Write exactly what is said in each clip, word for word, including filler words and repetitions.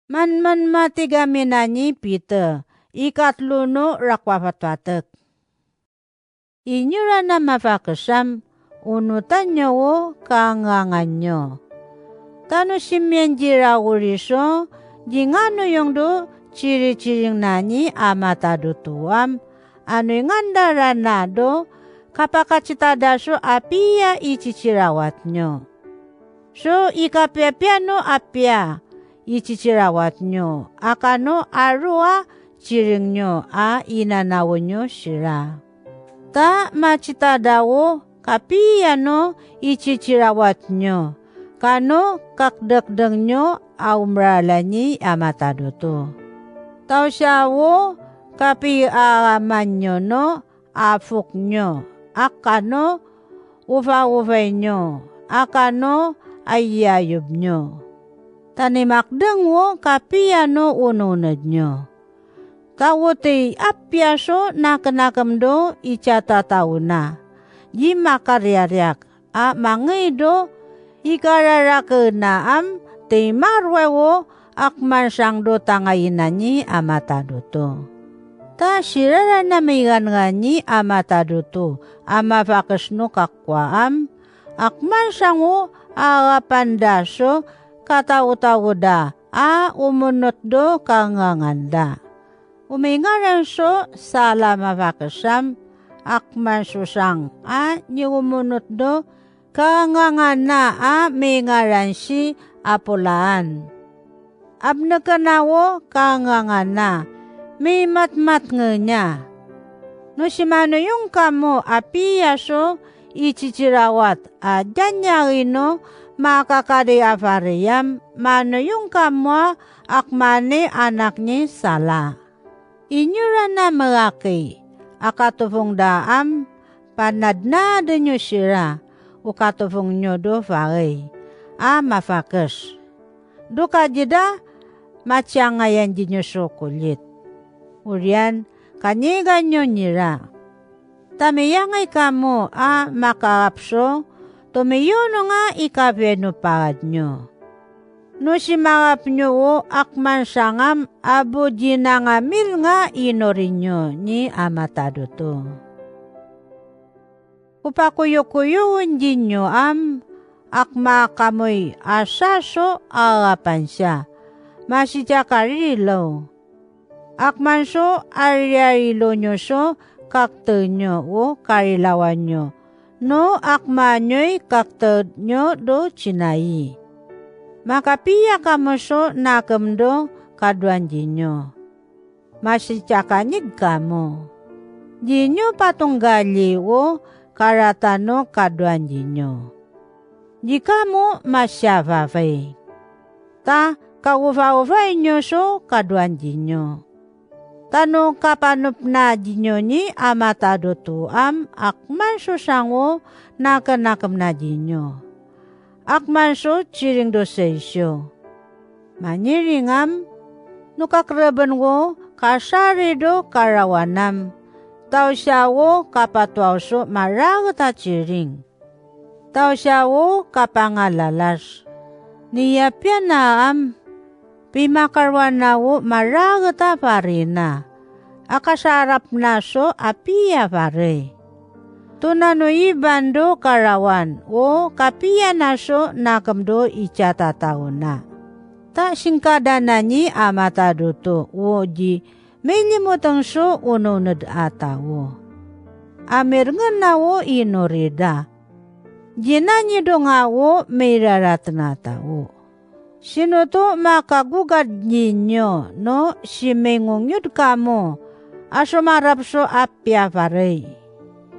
Manmanmatig am ina ni Peter, ikatlo no rakwafatwatek. Inyo rana mafakesam, unotan nyo wo kangangan nyo. Tano simiyan dira wori so, di ngano yong do chirichiring na ni ama ta do toam, ano inganda rana do, kapakatsita da so apiya ichichirawat nyo. So ikapiyapiya no apiya ichichirawat nyo, akano aro a chiring nyo a inanawo nyo sira. Ta matsita da wo kapiya no ichichirawat nyo, kano kakdekdeng nyo a umrala ni ama ta do to. Tawsia wo kapiaman nyo no afok nyo, akano ufaufay nyo, akano ayiayob nyo. Tanimakdeng wo kapiya no unoned nyo. Ta wo ti apiya so nakenakem do itsa tatawo na, di makariyariak, a mangey do ikararaken na am ti marway wo akman sang do tangay ina ni ama ta do to. Ta sira rana migangan ni ama ta do to a mafakes no kakwa am, akman sang wo arapan da so katawtawo da a umunot do kangangan da. Umingaran so sala mafakesam, akman so sang a niumunot do kangangan na a mingaran si Apolaan. Abneken na wo kangangan na, mimatmatnge niya. No simanoyong kamo apiya so ichichirawat a dyan niya rino makakadi a fariyam, manoyong kamo a akman ni anak ni sala. Inyo rana maraki a katofong da am, panadnadn nyo sira, o katofong nyo do fari a mafakes. Do kadi da matyangayan dinyo so kulit. Oriyan, kanigan nyo nira. Ta miyangay kamo a makarap so, tumiyo no nga ikapiya no parad nyo. No simarap nyo wo akman sangam abo dinangamil nga inori nyo ni ama ta do to. Upakuyokuyowon dinyo am, akma kamoy asa so arapan siya. Masi tiya karirilaw. Akman so ariyarilo nyo so kakter nyo o karilawan nyo, no akma nyoy kakter nyo do tsinayi. Makapiya kamo so nakem do kaduan dinyo. Masi tiya kanig kamo. Dinyo patunggali o karatan no kaduan dinyo. Di kamo masiafafay. Ta kaufaufayan nyo so kaduan dinyo. Ta no kapanupna dinyo ni ama ta do toam akman so sango nakenakem na dinyo. Akman so tsiring do sesyo. Maniring am, no kakreben wo kasari do karawan am, taw siya wo kapatwaw so maraget a tsiring. Taw siya wo kapangalalas. Niyapian na am, pimakarwan na wo maraget a farina. Akasarap na so apiya fari. Tuna no iban do karawan wo kapiya na so nakem do itsa tatawo na. Ta singkada na ni ama ta do to wo di milimuteng so ununod a tawo. Amirngen na wo inori da. Dinanyido nga wo miraraten a tawo. Sino to makagugad ninyo no simingongyod kamo a sumarap so apiya fari?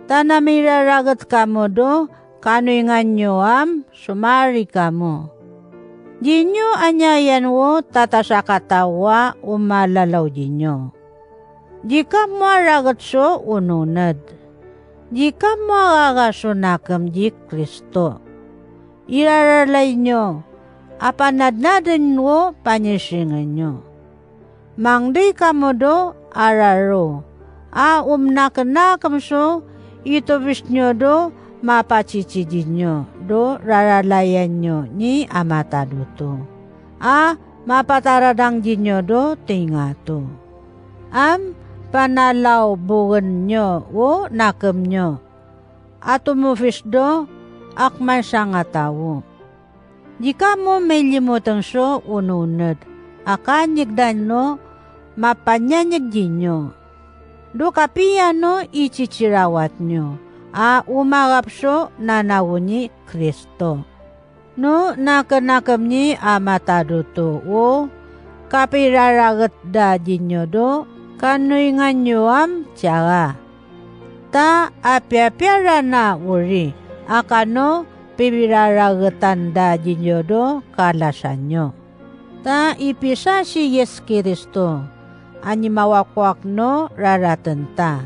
Ta namiraraget kamo do kanoy nganyo am sumari kamo. Dinyo anyayan wo tatasakatawa o malalaw dinyo. Di kamo araget so ununod. Di kamo araga so nakem di Cristo. Iraralay nyo, apanadnaden wo panisiringan nyo. Mangdi kamo do araro, a umnakenakem so itubis nyo do mapatsitsidi nyo do raralayan nyo ni ama ta do to. A mapataradang dinyo do tingato. Am panalawbogennyo wo nakemnyo, ato mofis do ak maysa nga tawo. Di kamo may limoteng so ononed a kanyegdan no mapanyanyeg dinyo. Do kapiya no itsitsirawat nyo a umarap so nanawo ni Cristo. No nakenakem ni a matadoto wo kapiraraget da dinyo do kanoyngan nyo am tiyara. Ta apiapiara na wori a kano pipiraragetan da dinyo do kalasan nyo. Ta ipisa si Yes-Cristo a nimawakwak no raraten ta.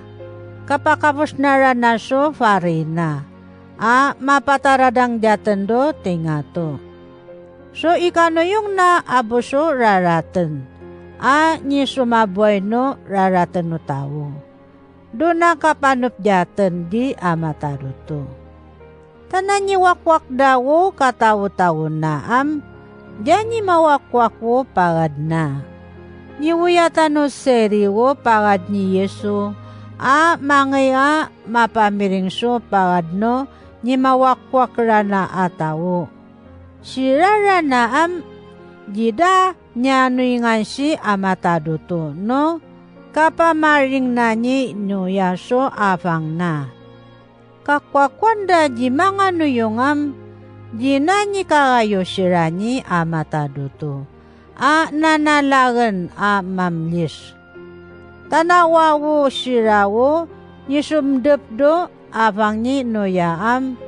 Kapakapos na rana so farina a mapataradang diyaten do tingato. So ikanoyong na abo so raraten a nisumabway no raraten no tawo. Do nakapanop diyaten di a matadoto. Tana niwakwak da wo katawotawo na am, diya nimawakwak wo pagad na. Niwuyatan no siri wo pagad ni Yesu a mangay a mapamiring so pagad no nimawakwak rana a tawo. Sira rana am, dida niyanoyngan si a matadoto no kapamaring na ni noya so afang na. Kakuakuan da di manga noyong am, di na nikarayo sira ni a matadoto a nanalagen a mamlis. Tanawa wo sira wo nisumdep do afang ni noya am,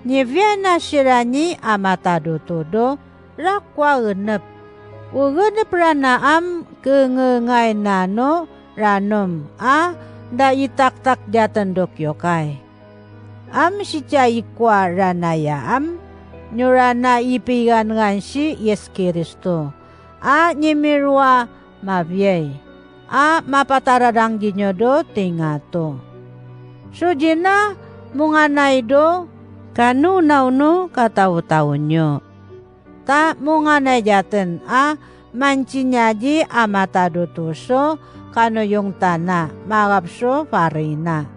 nibiya na sira ni a matadoto do rakwa enep. Ugenep rana am kengengay na no ranom a da itaktak diyaten do kiyokay. Am sitiya ikwa rana ya am, nyo rana ipigangan si Yes-Cristo a nimirwa mabiyay a mapataradang dinyo do tingato. So dina monganay do kanunaw no katawotawo nyo. Ta monganay diyaten a mantsinyadi a matadoto so kanoyong tana marap so farina.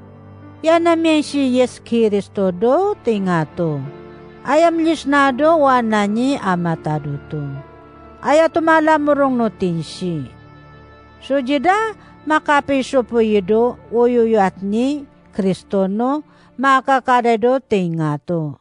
Yana miyan si Yes-Cristo do tingato. Aya milisna do wana ni a matadoto. Aya tomalamorong no tinsi. So dida makapisopoyi do uyuyuat ni Cristo no makakaday do tingato.